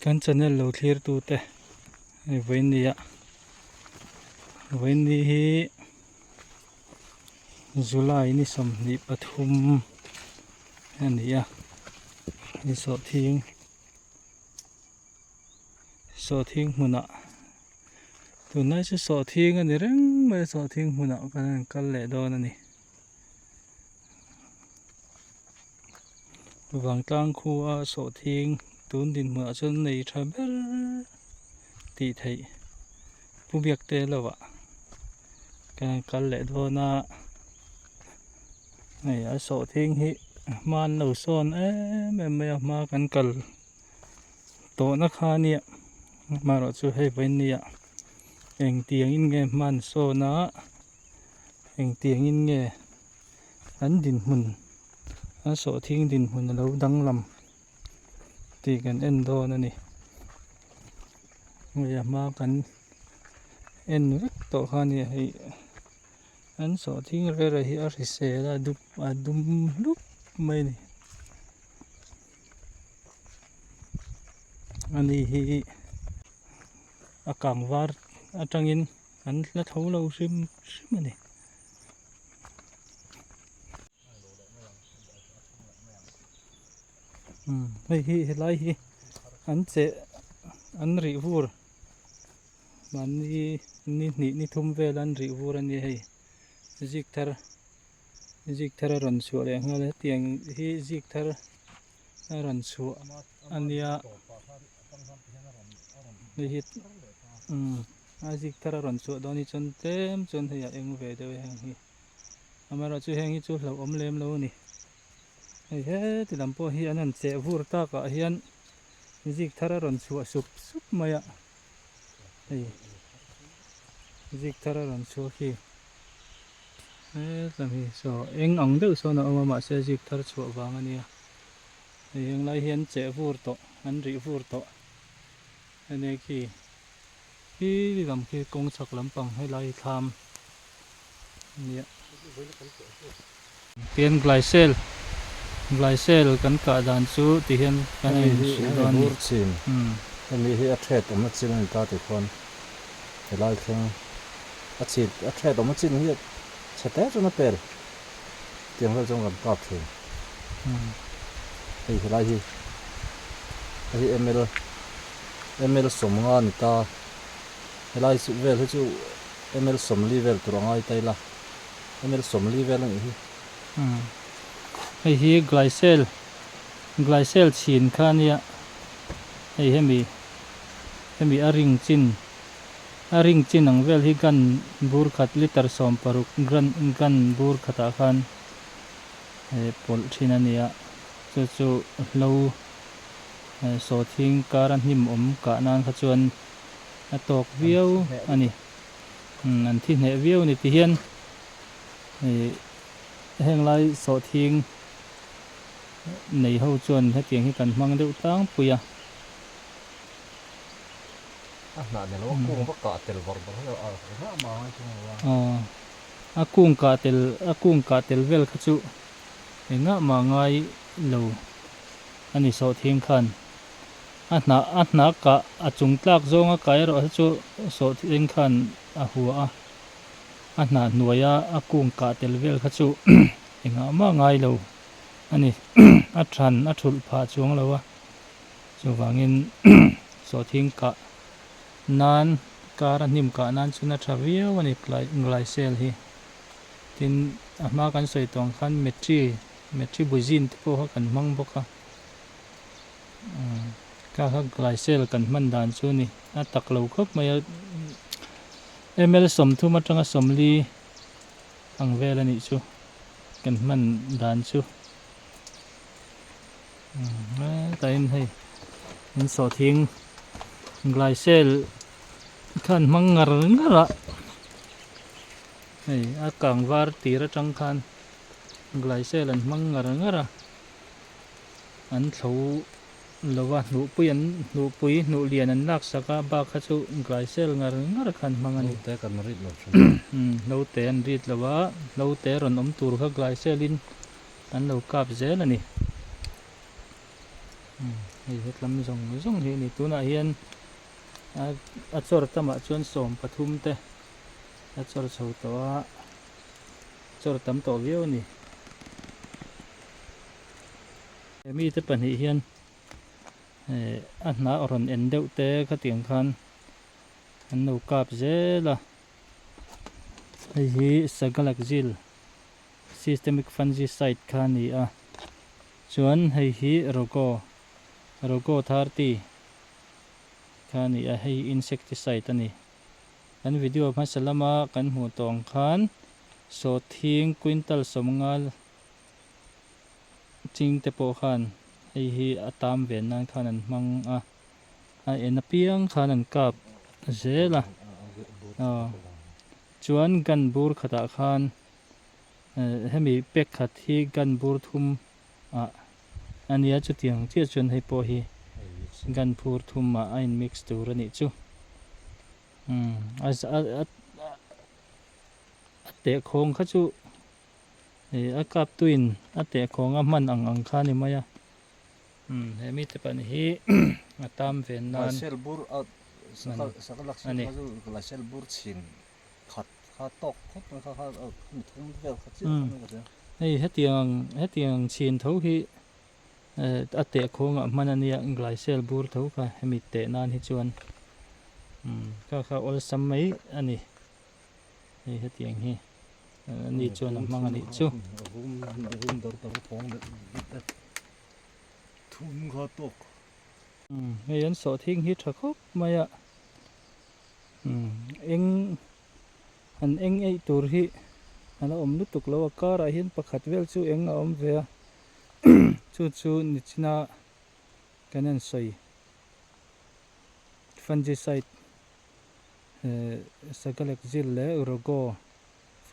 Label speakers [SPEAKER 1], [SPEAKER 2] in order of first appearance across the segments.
[SPEAKER 1] Kan channel lo thlir tu te hei vawiin ah vawiin ni hi July ni 23 a ni a hei sawhthing sawhthing hmunah tunlai chu sawhthing a ni reng mai a sawhthing hmunah kan rawn kal leh dawn a ni. Vangtlang khua sawhthing tun dinhmunah chuan nei tha ber tih theih pu biak te lovah kan kal leh dawn a hei a sawhthing hi hma an lo sawn em em mai a hma kan kal tawhna kha a nia amaherawhchu hei vawiin nia engtiangin nge hma an sawn a engtiangin nge an dinhmun an sawhthing dinhmun a lo danglam tih kan en dawn a ni hei a hma kan en vek tawh kha a ni hei an sawhthing reng reng hi a hrisel a dup a dum hlup mai a ni ani hi a kang var atangin. An hla tho lo hrim hrim a ni. Hei hi helai hi an cheh an rih vur mahni ni hnih ni thum vel an rih vur a nia hei zik thar zik thar a rawn chhuah leh nghal a hetiang hi zik thar a rawn chhuah a nia hei hi umm a zik thar a rawn chhuah dawn hi chuan tlem chuan hei a eng ve deuh a heng hi amaherawhchu heng hi chu hlauhawm lem lo a ni hei heti lam pawh hi an han cheh vur takah hian zik thar a rawn chhuah sup sup mai a hei zik thar a rawn chhuak hi hetlam hi saw eng ang deuh sawn a awm a mahse zik thar chhuah vang a nia hei heng lai hi an cheh vur tawh an rih vur tawh a nia khi khi lam khi kawng chhak lampang helai hi thlam a nia. Tian Glycel Glycel kan kah dan chu ti hian kan
[SPEAKER 2] Hemi
[SPEAKER 1] in
[SPEAKER 2] hi
[SPEAKER 1] hrilh
[SPEAKER 2] hemi
[SPEAKER 1] dawn a ni.
[SPEAKER 2] bur chin hemi hi a thet awmna chin a ni ta tih khuan helai thleng a chin a thet awmna chin hi chhe te chuan a pel tiang vel chuan kan kap thin hei helai hi hei hi ml ml sawmnga a ni ta helai vel hi chu ml sawmli vel tur a ngai ta ila. Ml 40 vel a nih hi.
[SPEAKER 1] Hei hi Glycel Glycel chhin kha a nia hei hemi hemi a ring chin a ring chin ang vel hi gun bur khat liter 16 gran gun bur khatah khan pawlh thin a nia chu chu hlo sawhthing kara hnim awm kah nan kha chuan a tawk viau a ni. An thi hneh viau a ni ti hian ih heng lai sawhthing nei ho chuan hetiang hi kan hmang deuh tlangpui a.
[SPEAKER 2] A hnah ni lo a kung va kah tel vawrh vawrh hi a hnah mah ngai thung lo a.
[SPEAKER 1] Aw a kung kah tel a kung kah tel vel kha chu engah mah ngai lo a ni sawhthing khan. A hnah a hnah kah a chung tlak zawnga kai erawh hi chu sawhthing khan a hua a, a hnah hnuaia a kung kah tel vel kha chu engah mah ngai lo a ni. A than a thulh phah chuang lo a, chuvangin sawhthing kah nan kar a hnim kah nan chuan a tha viau a ni Glycel hi. Tin, a hma kan sawi tawh ang khan metri metri buzin te pawh kha kan hmang bawk a. Ka kha Glycel kan hman dan chu a ni a tak lo khawp mai a ml 30 atanga 40 ang vel a nih chu kan hman dan chu hetah hei in sawhthing Glycel khan hmang ngar ngar a hei a kang var tir atang khan Glycel an hmang ngar ngar a. An thlo lo a, hnuhpui an hnuhpui hnuh lian an lak sak a, bak kha chu Glycel ngar ngar kha an hmang a ni.
[SPEAKER 2] Hlote kan rit lo thin.
[SPEAKER 1] Umm hlote an rit lo a, hlote rawn awm tur kha Glycel in an lo kap zel a ni. Umm. Hei hetlam zawng zawng hi a ni. Tunah hian a chawr tamah chuan 13 te a chawr chho tawh a, chawr tam tawh viau a ni. He mite pahnih hian a hnah rawn en deuh te khatiang khan an lo kap zel a. Hei hi Sagalakzil Systemic Fungicide kha a ni a, chuan hei hi Rogo, Rogo 30 kha a ni a, hei hi Insecticide a ni. Kan video hmasa lama kan hmuh tawh ang khan sawhthing quintal sawmnga ching te pawh khan hei hi a tam ve nan khan an hmang a, a en apiang khan an kap zel a, aw chuan gun bur khatah khan hemi pack khat hi gun bur thum ah a nia chutiang chiah chuan hei pawh hi gun phur thum ah a in mix tur a nih chu umm a a tehkhawng kha chu. Ih a kap tuin a tehkhawng a hman ang ang kha a ni mai a umm he mite pahnih hi a tam ve nan
[SPEAKER 2] Laisel bur a
[SPEAKER 1] hman
[SPEAKER 2] sakalak
[SPEAKER 1] a ni.
[SPEAKER 2] kha chu laisel bur chhin khat kha tawk khawp mai kha kha mi thum vel kha chiah kha ka hria.
[SPEAKER 1] Hei hetiang hetiang chhin tho hi eh a tehkhawng ah hman a nia glaisel bur tho kha hemi teh nan hi chuan umm kha kha awlsam mai a ni. Hei hetiang hi ani chuan a hmang a nih chu. Hei an sawhthing hi tha khawp mai a, eng an eng eih tur hi a la awm lutuk lo a, karah hian pakhat vel chu eng a awm ve a, chu chu nichina kan han sawi fungicide. Sagalek zil leh Rogo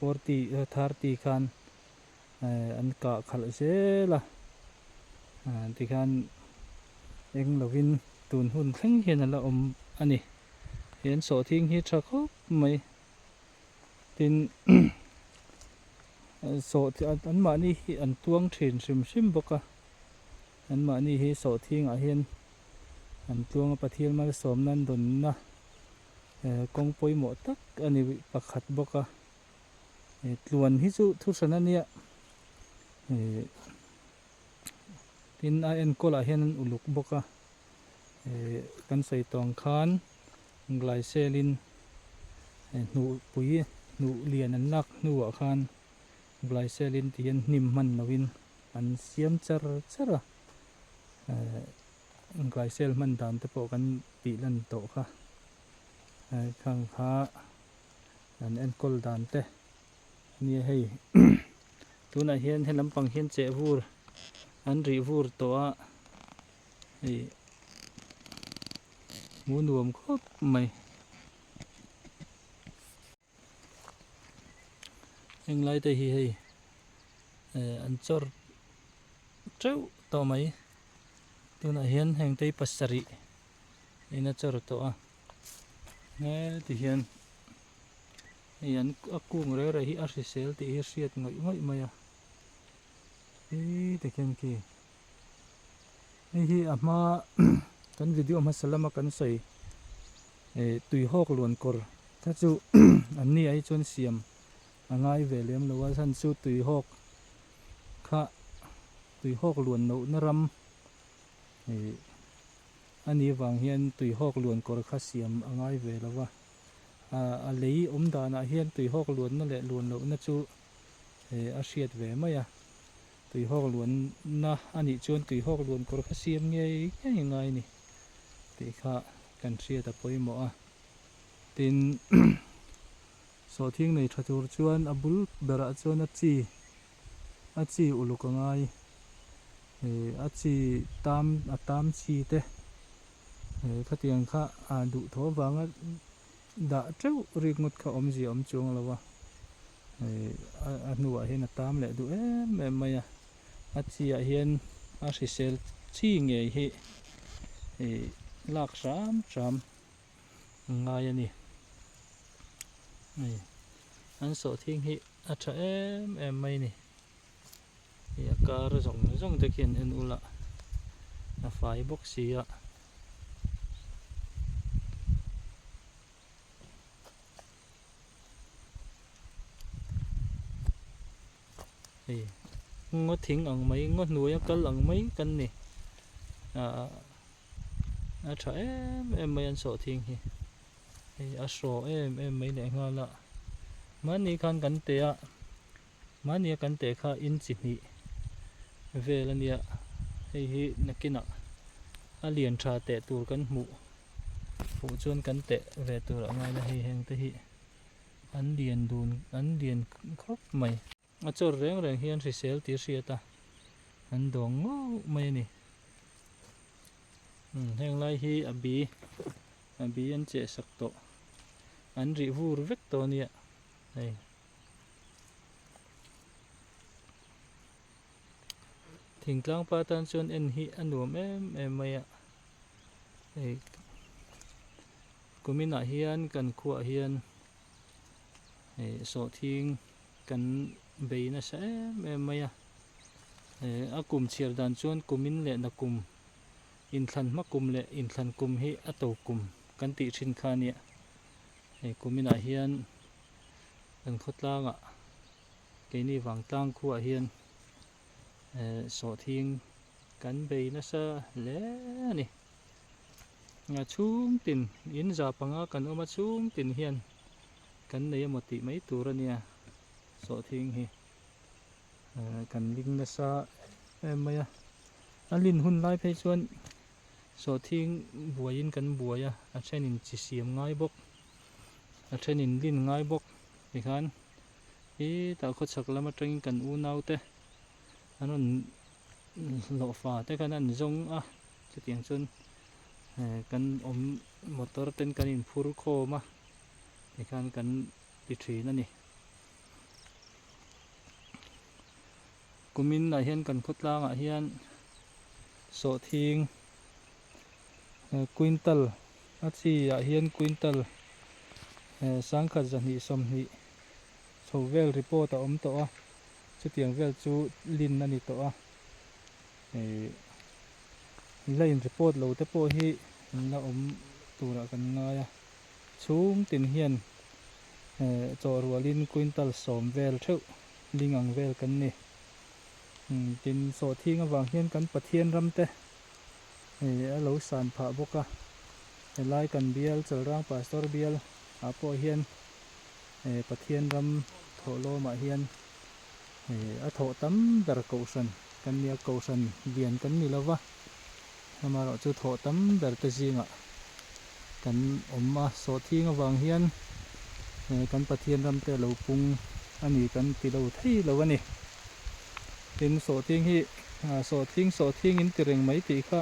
[SPEAKER 1] 40 30 khan an kah khalh zel a tikhian eng lovin tun hun thleng hian a la awm a ni. He an sawhthing hi tha khawp mai tin sawh anmahni hi an tuang thin hrim hrim bawk a anmahni hi sawhthingah hian An tluanga Pathian malsawmna an dawnna kawng pawimawh tak a ni pakhat bawk a. Tluan hi chu thu hran a nia. Tin a enkawlah hian an uluk bawk a. Kan sawi tawng khan Glycelin hnuhpui hnuh lian an lak hnuah khan Glycelin tih hian hnim hman loin an siam char char a. Glycel hman dan te pawh kan tih lan tawh kha khang kha an enkawl dan te ania hei tunah hian he lampang hian cheh vur an rih vur tawh a hei hmuh nuam khawp mai. Heng lai te hi hei an chawr teuh tawh mai tunah hian heng te hi pasarih in a chawr tawh a heti hian hei an a kung reng reng hi a hrisel tih hi a hriat ngawih ngawih mai a heti khian khi hei hi a hma kan video hmasa lama kan sawi. Tuihawk luan kawr kha chu an ni ai chuan siam a ngai ve lem lo a, chhan chu tuihawk kha tuihawk luan lohna ram a nih avang hian tuihawk luan kawr kha siam a ngai ve lo va, a lei awm danah hian tuihawk luanna leh luan lohna chu a hriat ve mai a, tuihawk luanna a nih chuan tuihawk luan kawr kha siam ngei ngei ngai a ni tih kha. Kan hriat a pawimawh a, tin sawhthing nei tha tur chuan a bul berah chuan a chi a chi uluk a ngai ih a chi tam a tam chi te ih khatiang kha a duh thaw avanga dah teuh rik ngawt kha awmzia awm chuang lo a ih a hnuah hian a tam leh duh em em mai a a chi ah hian a hrisel chi ngei hi ih lak hram hram a ngai a ni hei an sawhthing hi a tha em em mai a ni hei a kar zawng zawng te khian en ula. A fai bawk si a. Hei ngaw thing ang mai ngaw hnuaia kal ang mai kan ni ah a tha em em mai an sawhthing hi hei a hraw em em mai leh nghal a mahni khan kan teh a mahni a kan teh kha in chi hnih vel a nia hei hi nakinah a lian tha teh tur kan hmuh fuh chuan kan teh ve tur a ngai la hei heng te hi. An lian dun an lian khawp mai. A chawr reng reng hian hrisel tih hriat a, an dawng ngauh mai a ni. Umm heng lai hi a bi a bi an cheh sak tawh an rih vur vek tawh a nia hei. Thingtlang pa tan chuan en hi a nuam em em mai a hei. Kuminah hian kan khuaah hian ih sawhthing kan bei nasa em em mai a, ih a kum chhiar dan chuan kumin leh nakum inthlan hma kum leh inthlan kum hi a to kum kan tih thin kha a nia, hei kuminah hian kan khawtlangah keini vangtlang khuaah hian eh sawhthing kan bei nasa hle a ni. A chhung tin in za panga kan awm a chhung tin hian kan nei emaw tih mai tur a nia sawhthing hi kan ling nasa em mai a a lin hun lai phei chuan sawhthing buaiin kan buai a a thenin chi siam ngai bawk a thenin lin ngai bawk tikhan hetah khawchhak lam atangin kan unau te an rawn hlawhfa te khan an zawng a chutiang chuan kan awm motor ten kan inphur khawm a tikhan kan ti thin a ni kumin ah hian kan khawtlang ah hian sawhthing quintal a chi ah hian quintal sangkhat zahnih sawmhnih chho vel report a awm tawh a chutiang vel chu lin a ni tawh a ih la in report lo te pawh hi an la awm turah kan ngai a chhung tin hian eh chawhrualin quintal sawm vel theuh ling ang vel kan ni tin sawhthing avang hian kan Pathian ram te ih a lo san phah bawk a helai kan bial Chalrang Pastor bial ah pawh hian eh Pathian ram thawhlawmah hian eh a thawh tam ber kohhran kan nia kohhran lian kan ni lova amaherawhchu thawh tam ber te zingah kan awm a sawhthing avang hian eh kan Pathian ram te a lo pung a ni kan ti lo thei lo a ni tin sawhthing hi ah sawhthing sawhthing in ti reng mai tih kha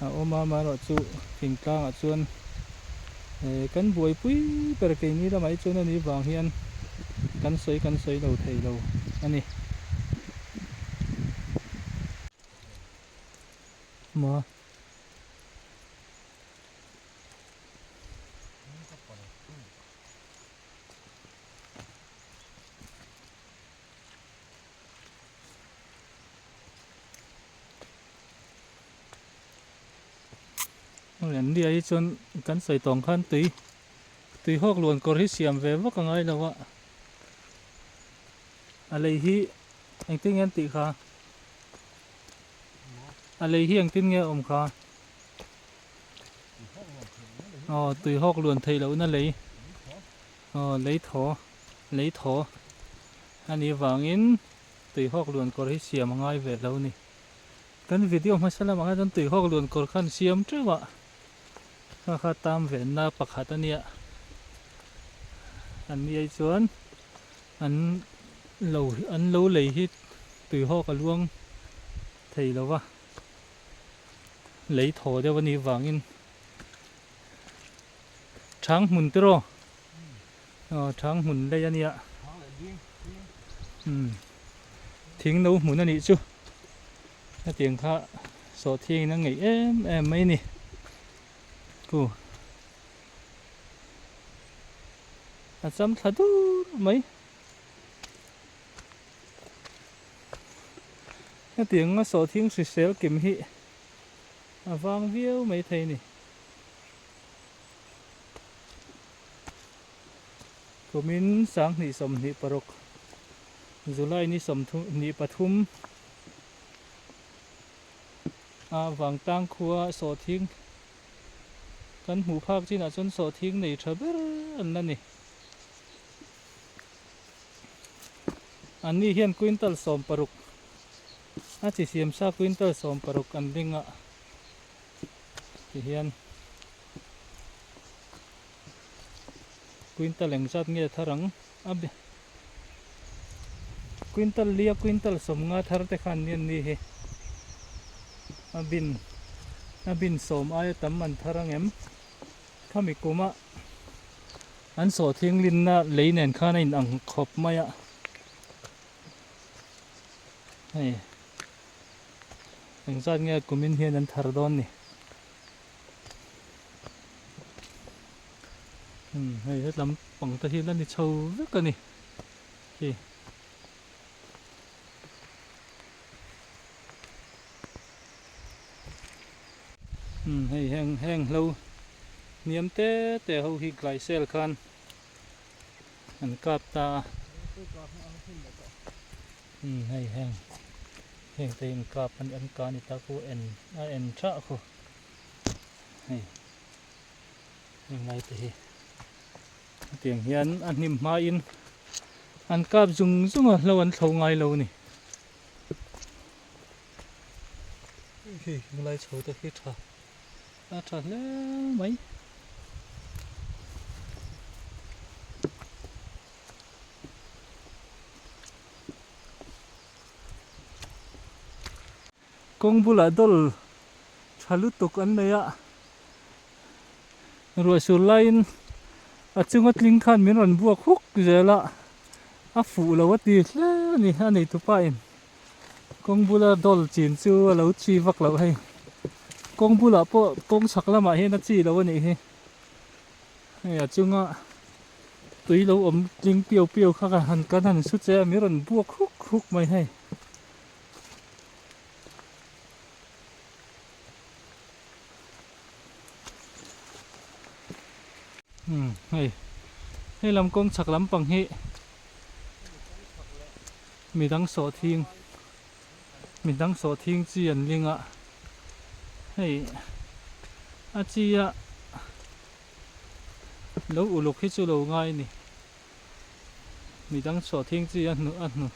[SPEAKER 1] a awm a amaherawhchu thingtlangah chuan eh kan buaipui ber keini lamah hi chuan a nih vang hian kan sawi kan sawi lo thei lo a ni. Maw. An nia hi chuan kan sawi tawng khan tui tui hawk luan kawr hi siam ve vak a ngai lo a a lei hi engtin nge an tih kha a lei hi engtin nge a awm kha aw tui hawk luan theih lohna lei aw lei thaw lei thaw a nih vangin tui hawk luan kawr hi siam a ngai ve lo a ni. Kan video hmasa lamah khan chuan tuihawk luan kawr khan siam teuh a, kha kha tam venna pakhat a nia. An ni ai chuan an lo an lo lei hi tuihawk a luang thei lo va, lei thaw deuh a nih vangin Thang hmun tiraw aw thang hmun lei a nia umm thing no hmun a nih chu hetiang kha sawhthing in a ngeih em em mai a ni khu a cham thla dur mai hetiang a sawhthing hrisel kim hi. A vang viau mai thei a ni. Kumin sanghnih 26 July ni 23 a Vangtlang khua sawhthing kan hmuh phak chinah chuan sawhthing nei tha ber an la ni. Anni hian quintal 60 a chi siam sa quintal 60 an ring a tihian quintal engzat nge thar ang a quintal lia quintal 50 thar te khan ni an ni hi a bin a bin sawm aia tam an thar ang em khami kuma an sawhthing linna lei nen khan a in ang khawp mai a hei engzat nge kumin hian an thar dawn ni. Umm hei hetlam pang te hi la ni chho vek a ni khi. Umm hei heng heng hlo hniam te te ho hi glycel khan an kap ta a. Umm hei heng heng te hi an kap an kah a ni ta khu en a en thah khu hei. Heng te hi hetiang hian a hnim hmain an kap zung zung a hlo an thlo ngai lo a ni. Hei helai chho te khi tha a tha hle mai. Kawng bulah dawl tha lutuk an nei a. Ruah sur laiin a chunga tling khan min rawn buak huk zel a, a fuh lo a ti hle a ni a nei tupa in kawng bula dawl chin chu a lo chi vak loh hei kawng bulah pawh kawng chhak lamah hian a chi lo a nih hi hei a chunga tui lo awm tling piau piau kha ka han kan han su che a min rawn buak huk huk mai hei. Umm hei hei lam kawng chhak lampang hi midang sawhthing midang sawhthing chi an ling a hei a chi a lo uluk hi chu lo ngai a ni midang sawhthing chi a hnu a hnu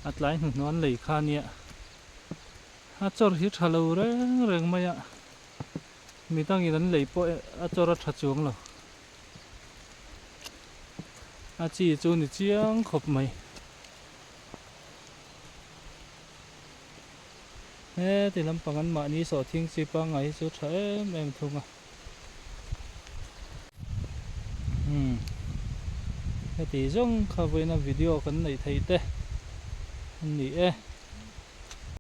[SPEAKER 1] a tlai hnuhnawh an lei kha ania. A chawr hi tha lo reng reng mai a, midangin an lei pawh a chawr a tha chuang lo. A chi chu ni chiang khawp mai. Heti lampang an mahni sawhthing chi pangngai hi chu tha em em thung a. Umm heti zawng kha vawiina video kan neih theih te an ni e.